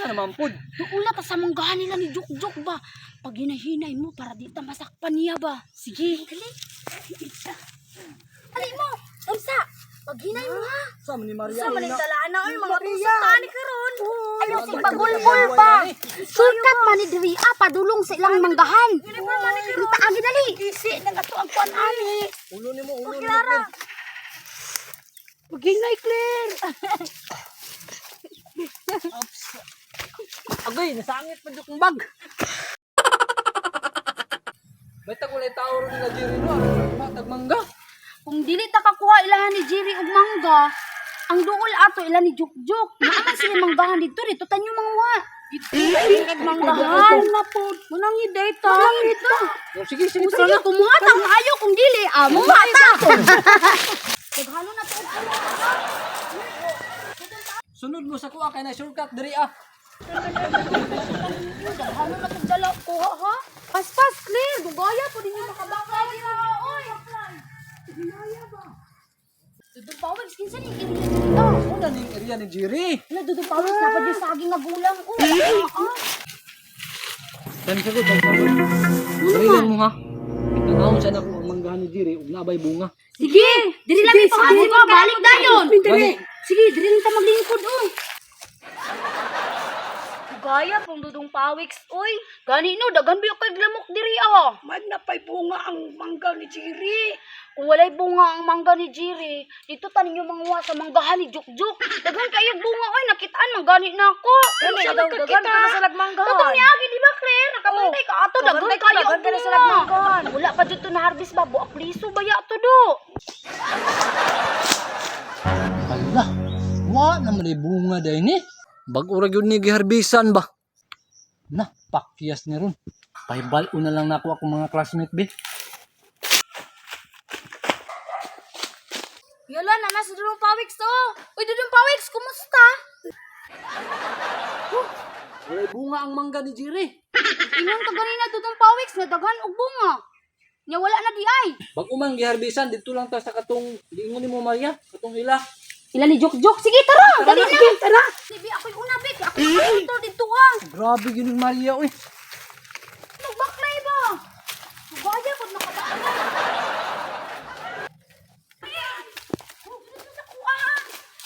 Sa naman pod? Duula ta sa manggahan nila ni Jukjuk ba. Pag hinahinay mo para di ta masakpan niya ba. Sige. Dali. Dali mo. Unsa? Pag hinay mo ha. Sa man ni Maria. Sa man ang dalaan na oy, mga tusok tani karon. Ayaw si pagulbol ba. Shortcut man ni diri ah, padulong sa ilang manggahan. Rita agi dali. Kisi na nga to ang kuan ani. Ulo nimo, ulo nimo. Clara. Pag hinay, Claire. Agay, nasangit pa jud kong bag. Ba't walay tao ron nila Jerry no? Aron tag mangga. Kung dili ta kakuha ilahan ni Jerry og mangga, ang duol ato ila ni Jukjuk. Naaman sila manggahan dito dito tanyo manguha. Dito manggahan. Na po. Manang ta. Manang ta. Oh, sige, sige, Kung tara sige, na. kumuha ta kung ayaw, kung dili, ah, muha ta. Daghano na to og kuha. Sunod mo sa kuha kay na shortcut diri ah. Daghano na tog dala kuha ha. Paspas clear, dugaya po din yung makabaka dira oy. Hinaya ba? Dudong Pawis, kinsa ni area dito? Una ning area ni Jerry. Ala, Dudong Pawis, napad yung saging nga gulang. Oh, ah, ah. Tan sagot, tan sagot. Dali lang mo ha. Itanawon sa nako ang manggahan ni Jerry ug nabay bunga. Sige, diri lang yung pangasin ko, balik dayon. Balik. Sige, diri lang ta maglingkod, oy. Gaya pong Dudong Pawiks oy. Gani no, daghan ba yung kay lamok diri ah. Man napay bunga ang mangga ni Jerry. Kung walay bunga ang mangga ni Jiri, dito tanin yung manguha sa manggahan ni Jukjuk. Daghan kayo bunga, oy, nakitaan, manggani na ako. Gani, daw, daghan ka na sa lagmanggahan. Katong niagi, di ba, Claire? Nakabantay ka ato, daghan Kabantay ka, kayo daghan ang ka na sa bunga. lagmanggahan. Wala pa dito na harvest ba, buak liso ba ya to do? Ala, wa naman ay bunga dahil ni. Bag-o ra gyud ni giharbisan ba. Na, pakyas ni ron. Pahibal na lang nako akong mga classmate be. Yala, nana sa Dudong Pawiks to. Uy, Dudong Pawiks, kumusta? Walay bunga ang mangga ni Jerry. Ingon ka ganina, Dudong Pawiks, nga daghan og bunga. Nya wala na di ay. Bag-o man giharbisan dito lang ta sa katong giingon nimo Maria, katong ila. Ila ni Jok Jok. Sige, tara. Dali na. Tara. Sige, ako'y una, Bek. Ako yung dito ah. Grabe gyud ni Maria oy. Nagbaklay ba? Sugaya po nakabaan.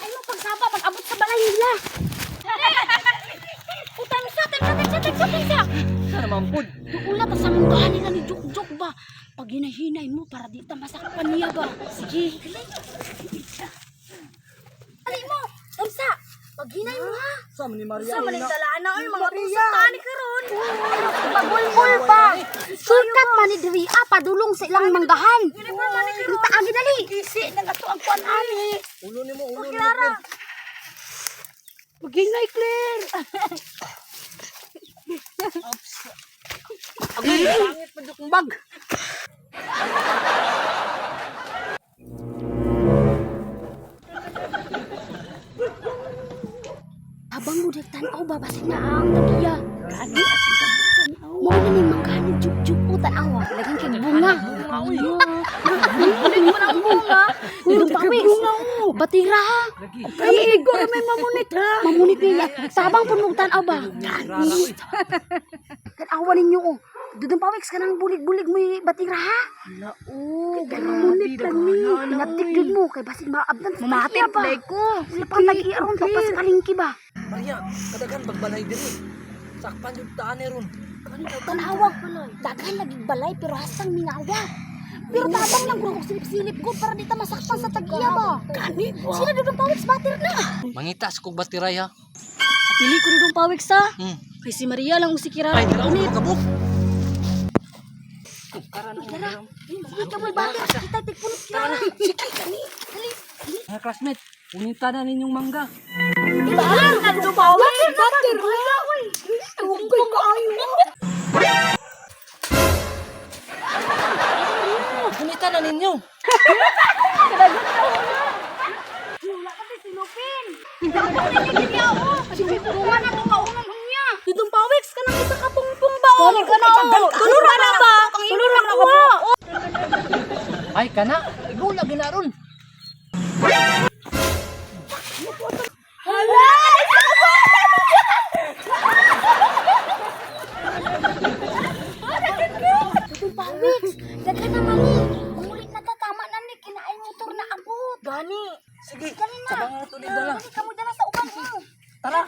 Ayaw pagsaba, pag-abot sa balay nila. O, tamsa, tamsa, tamsa, tamsa, tamsa. Sa naman pod. Duula ta sa manggahan nila ni Jok Jok ba? Pag hinahinay mo para di ta masakpan niya ba? Sige. Dali mo, tamsa. Pag hinay mo ha. Sa man ni Maria. Sa man ang dalaan na oy, mga tusok tani karon. Ayaw pagulbol ba? Shortcut man ni diri ah, padulong sa ilang manggahan. Rita agi dali. Kisi na nga to ang kuan ani. Ulo nimo, ulo nimo. Clara. Pag hinay, Claire. Agay, pangit pa jud kong bag. Habang mo tan-aw ba basig na ang tagiya. Gani at Mao na ning manggahan ni Jukjuk o tan-awa. Daghan kay bunga. Bunga oy. Bulig mo ng bunga. Dudong Pawis. Batira ha. Kay igo ra may mamunit ha. Mamunit niya. Tabang pud mo tan-aw ba? Rara oy. Tan-awa ninyo oh. Dudong Pawis kanang bulig-bulig mo batira ha. Ala oh, Mamunit lang ni. Inatik jud mo kay basig maabdan sa Mamati tagiya ba. play ko. Wala pang tag-iya ron pa sa palengke ba. Maria, kadaghan bagbalay diri. Sakpan jud ta ani ron. Tanawa, daghan lagi balay pero hasang mingawa. Pero tabang lang kung silip-silip ko para di ta masaktan sa tag-iya ba. Gani ba? Sila Dudong Pawis batir na. Mangita sa kog batiray ha. Pili ko Dudong Pawiks ha. Hmm. Kay si Maria lang si Kirara. Ay, dira ko kabuk. Tara, sige ka mo batir. Kita tigpunot kira. Sige kani. Dali. Mga classmate, punita na ninyong mangga. Batir na Dudong Pawis. Batir na. Tungkol kaayo. Punita na ninyo. Wala ka si Lupin. Sige, bunga na itong kaunon niya. Dudong Pawiks kanang isa ka pungpung ba oh. Kani ka na, oh. Tulura na ba? Tulura na kuha. Ay kana, igo lagi na ron. Hala! gani. Sige, Dali na. tabangan na to ni dala. Dali kamo dala sa uban. Tara.